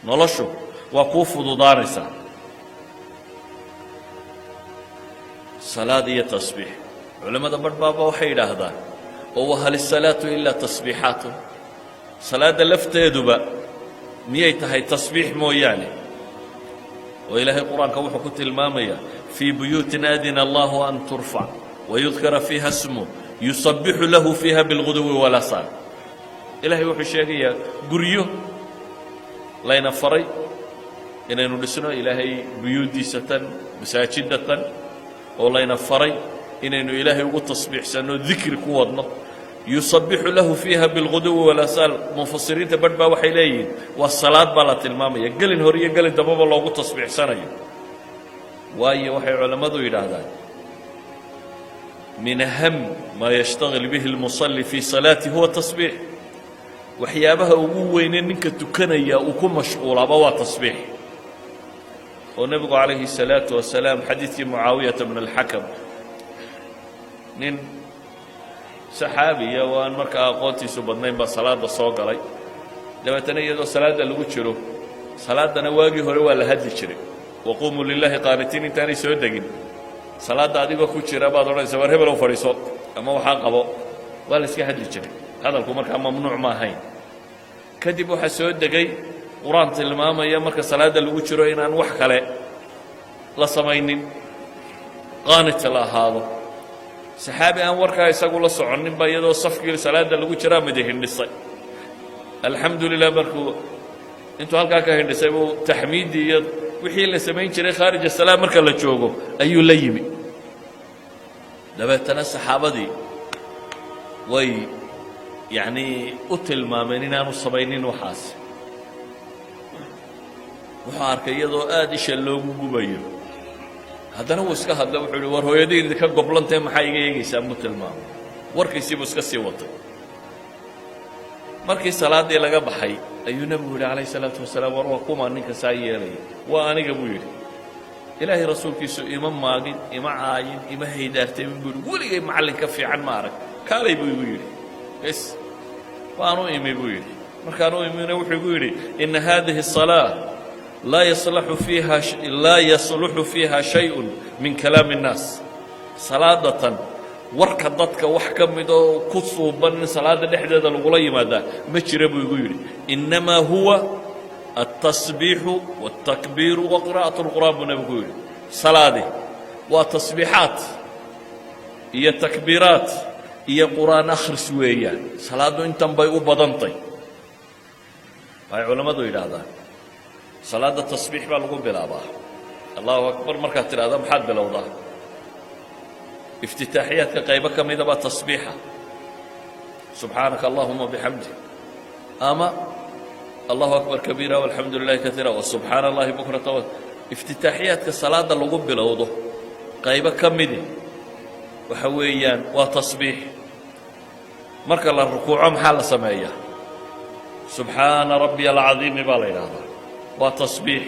Noloshu waa kuu fududaanaysaa. Salaad iyo tasbiix, culimmada barh baaba waxay yidhaahdaan oo wahal isalaatu ilaa tasbiixaatun? Salaadda lafteeduba miyay tahay tasbiix mooyaane? Oo Ilaahay Qur-aanka wuxuu ku tilmaamayaa: fii buyuutin adina Allahu an turfac wayudkara fiiha smu yusabixu lahu fiiha bilguduwi walasaal. Ilaahay wuxuu sheegayaa guryo layna faray inaynu dhisno, Ilaahay buyuuddiisa tan, masaajidda tan, oo layna faray inaynu Ilaahay ugu tasbiixsanno, dikri ku wadno. Yusabixu lahu fiiha bilguduwi walasaal, mufasiriinta barh baa waxay leeyihiin waa salaad baa la tilmaamaya, gelin hore iyo gelin dambaba loogu tasbiixsanayo. Waayo, waxay culammadu yidhaahdaan min aham maa yashtagil bihi اlmusalli fii salaati huwa tasbiix. Waxyaabaha ugu weyne ninka tukanaya uu ku mashquulaaba waa tasbiix. Oo nebigu calayhi الsalaatu wasalaam, xadiidkii Mucaawiyata bn اlxakam, nin saxaabiya oo aan markaa aqoontiisu badnayn baa salaadda soo galay. Dabeetana iyadoo salaadda lagu jiro, salaaddana waagii hore waa la hadli jiray, waquumuu lilaahi qaanitiin intaanay soo degin, salaadda adigoo ku jira baad odhanaysa: "War hebelow, fadhiiso," ama "Waxaa qabo." Waa la iska hadli jiray, hadalku markaa mamnuuc ma ahayn. Kadib waxaa soo degay Qur-aan tilmaamaya marka salaadda lagu jiro inaan wax kale la samaynin, qaanita la ahaado. Saxaabi aan warkaa isagu la soconnin ba iyadoo safkii salaadda lagu jiraa midi hindhisay. Alxamdu lilah, markuu intuu halkaa ka hindhisay buu taxmiiddii iyo wixii la samayn jiray khaarij asalaam marka la joogo ayuu la yimi. Dabeetana saxaabadii way yacnii u tilmaameen inaanu samaynin waxaas. Wuxuu arkay iyadoo aad isha loogu gubayo, haddana wuu iska hadla. Wuxuu yidhi: "War, hooyadii idinka goblantee, maxaa iga eegaysaa?" Buu tilmaamay. Warkiisii buu iska sii watay. Markii salaaddii laga baxay ayuu nebigu yidhi calayh salaatu wasalaam: "War, waa kuma ninka saa yeelaya?" "Waa aniga," buu yidhi. "Ilaahay rasuulkiisu ima maagin, ima caayin, ima haydaartaymin," buu yidhi. "Weligay macallin ka fiican ma arag. Kaalay," buu igu yidhi. "Bes, waanu imi," buu yidhi. "Markaan u imina wuxuu igu yidhi: 'Ina hadihi الsalaaة laa yasluxu fiiha shayءun min kalaami الnaas.' Salaadatan warka dadka wax ka mid oo ku suuban in salaadda dhexdeeda lagula yimaadaa ma jira,' buu igu yidhi. 'Innamaa huwa altasbiixu والtakbiiru wa qiraa'aة اlqur'aan,' buu nebigu yidhi. Salaadi waa tasbiixaat iyo takbiiraat iyo Qur'aan akhris weeyaan. Salaaddu intan bay u badantay." Waxay culammadu yidhaahdaan salaadda tasbiix baa lagu bilaabaa. Allahu akbar markaad tidhahda, maxaad bilowdaa? Iftitaaxiyaadka qaybo ka mida baa tasbiixa: subxaanaka allahuma bixamdik, ama allahu akbar kabiira walxamdu lilahi kaiira wasubxaana allahi bukrata. Iftitaaxiyaadka salaadda lagu bilowdo qaybo ka midi waxa weeyaan waa tasbiix. Marka la rukuuco, maxaa la sameeyaa? Subxaana rabbiya alcadiimi baa la yidhaahdaa, waa tasbiix.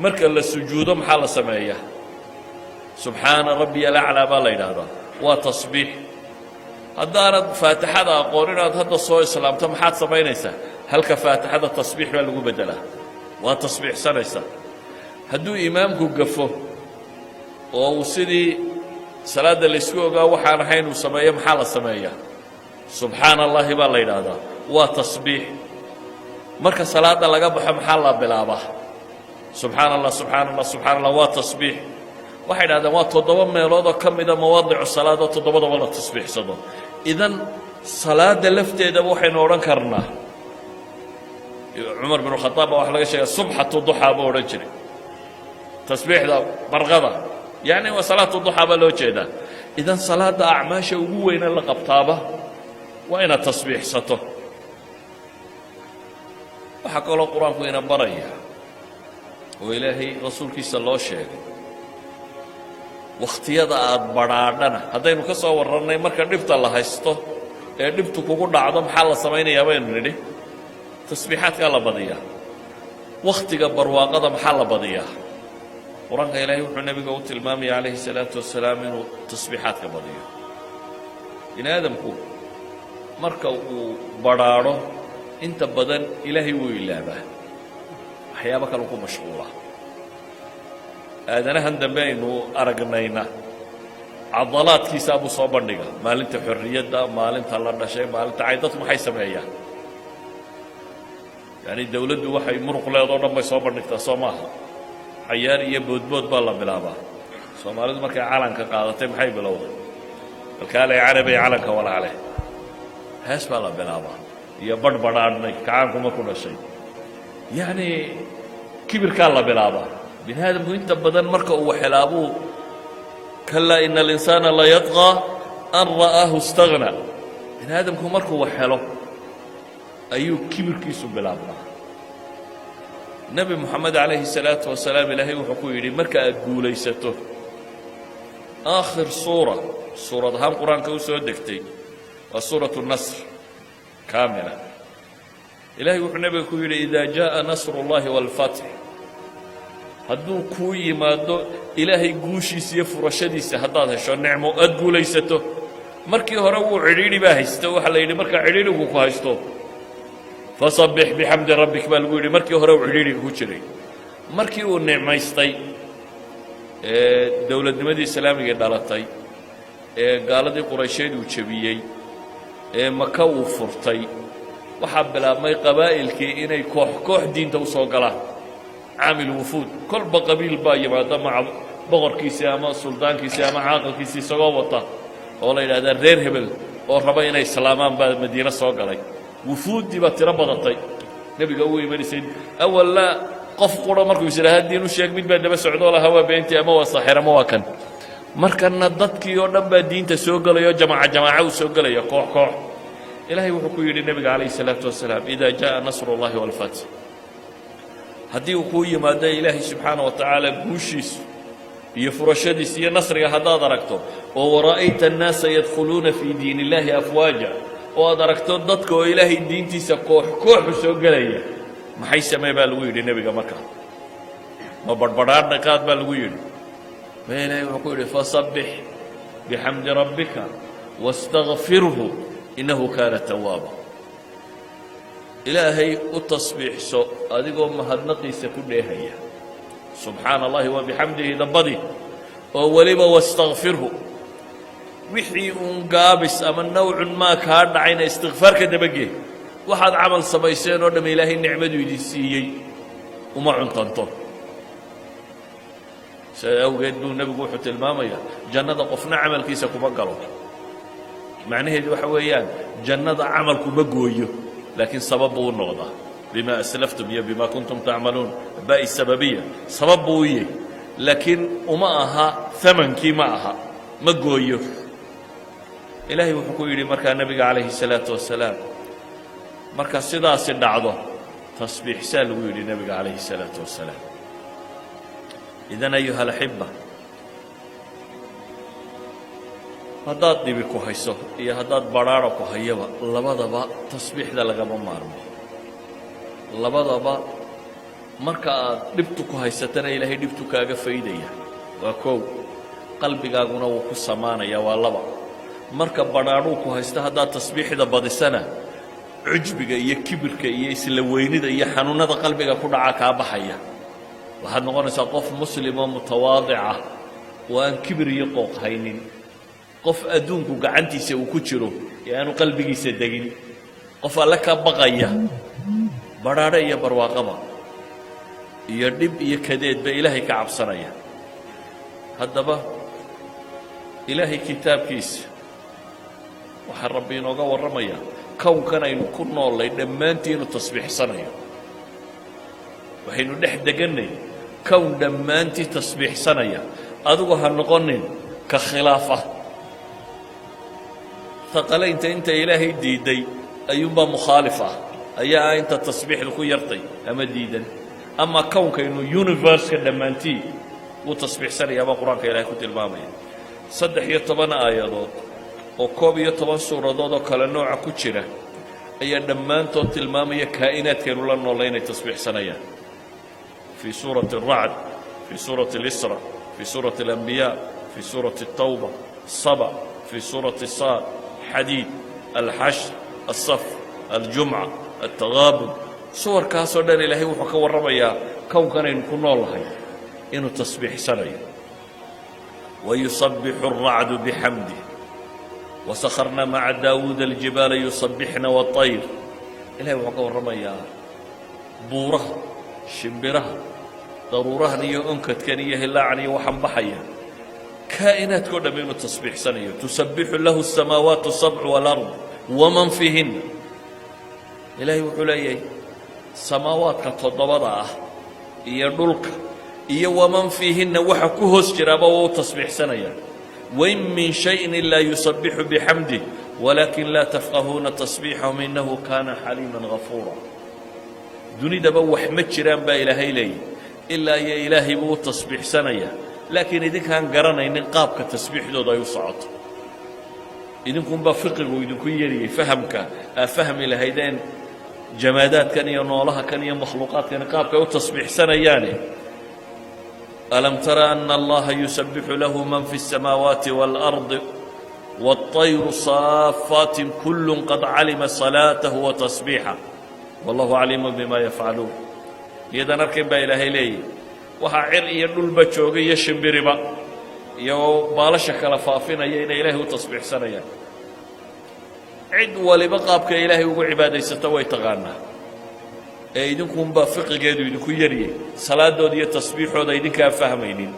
Marka la sujuudo, maxaa la sameeyaa? Subxaana rabbiya alaclaa baa la yidhaahdaa, waa tasbiix. Haddaanad Faatixada aqoon, inaad hadda soo islaamto, maxaad samaynaysaa? Halka Faatixada tasbiix baa lagu beddelaa, waa tasbiixsanaysaa. Hadduu imaamku gafo oo uu sidii salaadda laysku ogaa waxaan ahayn uu sameeyo, maxaa la sameeyaa? Subxaana Allahi baa la yidhaahdaa, waa tasbiix. Marka salaadda laga baxo, maxaa la bilaabaa? Subxaana Allah, subxaana Allah, subxana Allah, waa tasbiix. Waxay idhahdeen waa 7 meelood oo ka mida mawaadicu salaad oo toddobadaba la tasbiixsado. Idan salaadda lafteedaba waxaynu odhan karnaa, Cumar binu Khadaab baa waxa laga sheega subxatu duxaa buu odhan jiray, tasbiixda barqada, yacni waa salaatu duxaa baa loo jeedaa. Idan salaadda acmaasha ugu weyne la qabtaaba waa inaad tasbiixsato. Waxaa kaloo Qur-aanku ina baraya oo Ilaahay rasuulkiisa loo sheegay wakhtiyada aad badhaadhana. Haddaynu ka soo warrannay marka dhibta la haysto ee dhibtu kugu dhacdo, maxaa la samaynayaa baynu nidhi? Tasbiixaadkaa la badiyaa. Wakhtiga barwaaqada maxaa la badiyaa? Qur-aanka Ilaahay wuxuu nebiga u tilmaamaya calayhi salaatu wasalaam inuu tasbiixaadka badiyo. Bini aadamku marka uu badhaadho, inta badan Ilaahay wuu ilaabaa. Waxyaabo kale ku mashquulaa. Aadanahan dambe aynu aragnayna cadalaadkiisaa buu soo bandhiga maalinta xorriyadda, maalinta la dhashay, maalinta cay. Dadku maxay sameeyaan? Yani dawladdu waxay muruq leedoo dhan bay soo bandhigtaa, soo maaha? Cayaar iyo boodbood baa la bilaabaa. Soomaalidu markay calanka qaadatay maxay bilowday? Alkaalay carabay calanka walaale, hees baa la bilaabaa iyo badh badhaadhnay. Kacaanku marku dhashay, yacni kibirkaa la bilaabaa. Bini aadamku inta badan marka uu waxelaabuu كلا إن الإنسان ليطغى أن رآه استغنى. Bini aadamku markuu wax helo ayuu kibirkiisu bilaabmaa. Nebi Moxamed calayhi الsalaatu wasalaam ilaahay wuxuu ku yidhi marka aad guulaysato, aakhir suura suurad ahaan Qur-aanka u soo degtay waa suuratu nasr kaamila. Ilahay wuxuu nebiga ku yidhi: إذا جاء نصر الله والفتح, hadduu kuu yimaado Ilaahay guushiisa iyo furashadiisa, haddaad hesho nicmo, aad guulaysato. Markii hore wuu cidhiidhi baa haysta. Waxaa la yidhi markaa cidhiidhigu ku haysto, فسبح بحمد ربك baa lagu yidhi. Markii hore uu cidhiidhiga ku jiray. Markii uu nicmaystay ee dowladnimadii islaamiga dhalatay, ee gaaladii Quraysheed uu jebiyey, ee Maka uu furtay, waxaa bilaabmay qabaa'ilkii inay koox koox diinta u soo galaan. Caamil wufuud, kolba qabiil baa yimaada maca boqorkiisii ama suldaankiisii ama caaqilkiisii isagoo wata, oo la yidhahdaa reer hebel oo raba inay islaamaan baa Madiine soo galay. Wufuuddii baa tiro badatay nebiga u imanaysay. Awalna qof qura markuu is idhaaha diin u sheeg, mid baa daba socdoo lahaa waa beentii ama waa saaxir ama waa kan. Markana dadkii oo dhan baa diinta soo gelaya oo jamaaca jamaaca u soo gelaya, koox koox. Ilaahay wuxuu ku yidhi nebiga calayhi الsalaatu wasalaam: إذا جاء نصر الله والفتح, haddii uu kuu yimaado Ilaahay subxaana wa tacaala guushiisu iyo furashadiisa iyo nasriga haddaad aragto, oo ورأيت الناس يدخلون في دين الله أفواجا, oo aad aragto dadka oo Ilaahay diintiisa koox kooxu soo gelaya, maxay samee baa lagu yidhi nebiga markaa? Ma badhbadhaadha qaad baa lagu yidhi? Ma Ilaahay wuxuu ku yidhi: فسبح بحمد ربك واستغفره إنه كان توابا. Ilaahay u tasbiixso adigoo mahadnaqiisa ku dheehaya. سبحان الله وبحمده dambadii oo weliba واستغفره, wixii uun gaabis ama nawcun maa kaa dhacayna istikfaar ka dabagee. Waxaad camal samayseen oo dham Ilaahay nicmadu idin siiyey uma cuntanto. Sidaa awgeed buu nebigu wuxuu tilmaamayaa jannada qofna camalkiisa kuma galo. Macnaheedu waxa weeyaan jannada camalku ma gooyo, laakiin sabab buu u noqdaa. بما أسلفتم iyo بما كنتم تعملون, baa'i sababiya, sabab buu u yahy, laakiin uma aha amankii, ma aha, ma gooyo. Ilaahay wuxuu ku yidhi markaa nebiga calayhi الsalaatu wasalaam, marka sidaasi dhacdo tasbiixsaa lagu yidhi nebiga calayhi الsalaatu wasalaam. إذن أيها الأحبة, haddaad dhibi ku hayso iyo haddaad badhaadha ku hayaba, labadaba tasbiixda lagama maarmo. Labadaba marka aad dhibtu ku haysatana Ilaahay dhibtu kaaga faydaya, waa kow. Qalbigaaguna wuu ku samaanaya, waa laba. Marka badhaadhuu ku haysto haddaad tasbiixda badisana, cujbiga iyo kibirka iyo isla weynida iyo xanuunnada qalbiga ku dhaca kaa baxaya. Waxaad noqonaysaa qof muslim oo mutawaadica oo aan kibir iyo qooq haynin, qof adduunku gacantiisa uu ku jiro ee aanu qalbigiisa degin, qof Alle ka baqaya, badhaadho iyo barwaaqaba iyo dhib iyo kadeedba Ilaahay ka cabsanaya. Haddaba Ilaahay kitaabkiisa waxaa Rabbi inooga warramayaa kownkan aynu ku noollay dhammaantii inuu tasbiixsanayo. Waxaynu dhex degannay kown dhammaantii tasbiixsanaya. Adigu ha noqonin ka khilaafa. Haqalaynta inta Ilaahay diidday ayuunbaa mukhaalif ah, ayaa ah inta tasbiixdu ku yartay ama diidan. Ama kownkaynu, universe-ka dhammaantii wuu tasbiixsanayaa baa Qur-aanka Ilahay ku tilmaamaya. 13 aayadood oo 11 suuradood oo kale nooca ku jira ayaa dhammaantood tilmaamaya kaa'inaadkaynu la noollay inay tasbiixsanayaan. في سورة الرعد, في سورة الإسراء, في سورة الأنبياء, في سورة التوبة, سبأ, في سورة صاد, حديد, الحشر, الصف, الجمعة, التغابن, Suwarkaasoo dhan Ilaahay wuxuu ka warramayaa kownkanaynu ku nool lahay inuu tasbiixsanayo. ويسبح الرعد بحمده وسخرنا مع داود الجبال يسبحن والطير. Ilahay wuxuu ka warramayaa buuraha, shimbiraha, daruurahan iyo onkadkan iyo hilaacan iyo waxaan baxaya, kaa'inaadkao dhamm inuu tasbiixsanayo. تسبح له السماوات السبع والأرض ومن فيهن. Ilaahay wuxuu leeyahay samaawaadka toddobada ah iyo dhulka iyo ومن فيهن, waxa ku hoos jiraaba waa u tasbiixsanayaan. وإن من شيء إلا يسبح بحمده ولكن لا تفقهون تسبيحهم إنه كان حليما غفورا. Dunidaba wax ma jiraan baa Ilaahay leeyahy ilaa iyo Ilaahay buu u tasbiixsanayaa, laakiin idinkaan garanaynin qaabka tasbiixdooda ay u socoto. Idinkunbaa fiqigu idinku yeriyey, fahamka aa fahmi lahaydeen jamaadaadkan iyo noolaha kan iyo makhluuqaadkan qaabkay u tasbiixsanayaane. ألم تر أن الله يسبح له من في السماوات والأرض والطير صافات كل قد علم صلاته وتسبيحه والله عليم بما يفعلون. Miyadan arkayn baa Ilaahay leeyahy waxaa cir iyo dhulba jooga iyo shimbiriba iyo baalasha kala faafinaya inay Ilaahay u tasbiixsanayaan? Cid waliba qaabka Ilaahay ugu cibaadaysato way taqaanaa, ee idinkuunbaa fiqigeedu idinku yaryay, salaadooda iyo tasbiixooda idinkaa fahmaynin.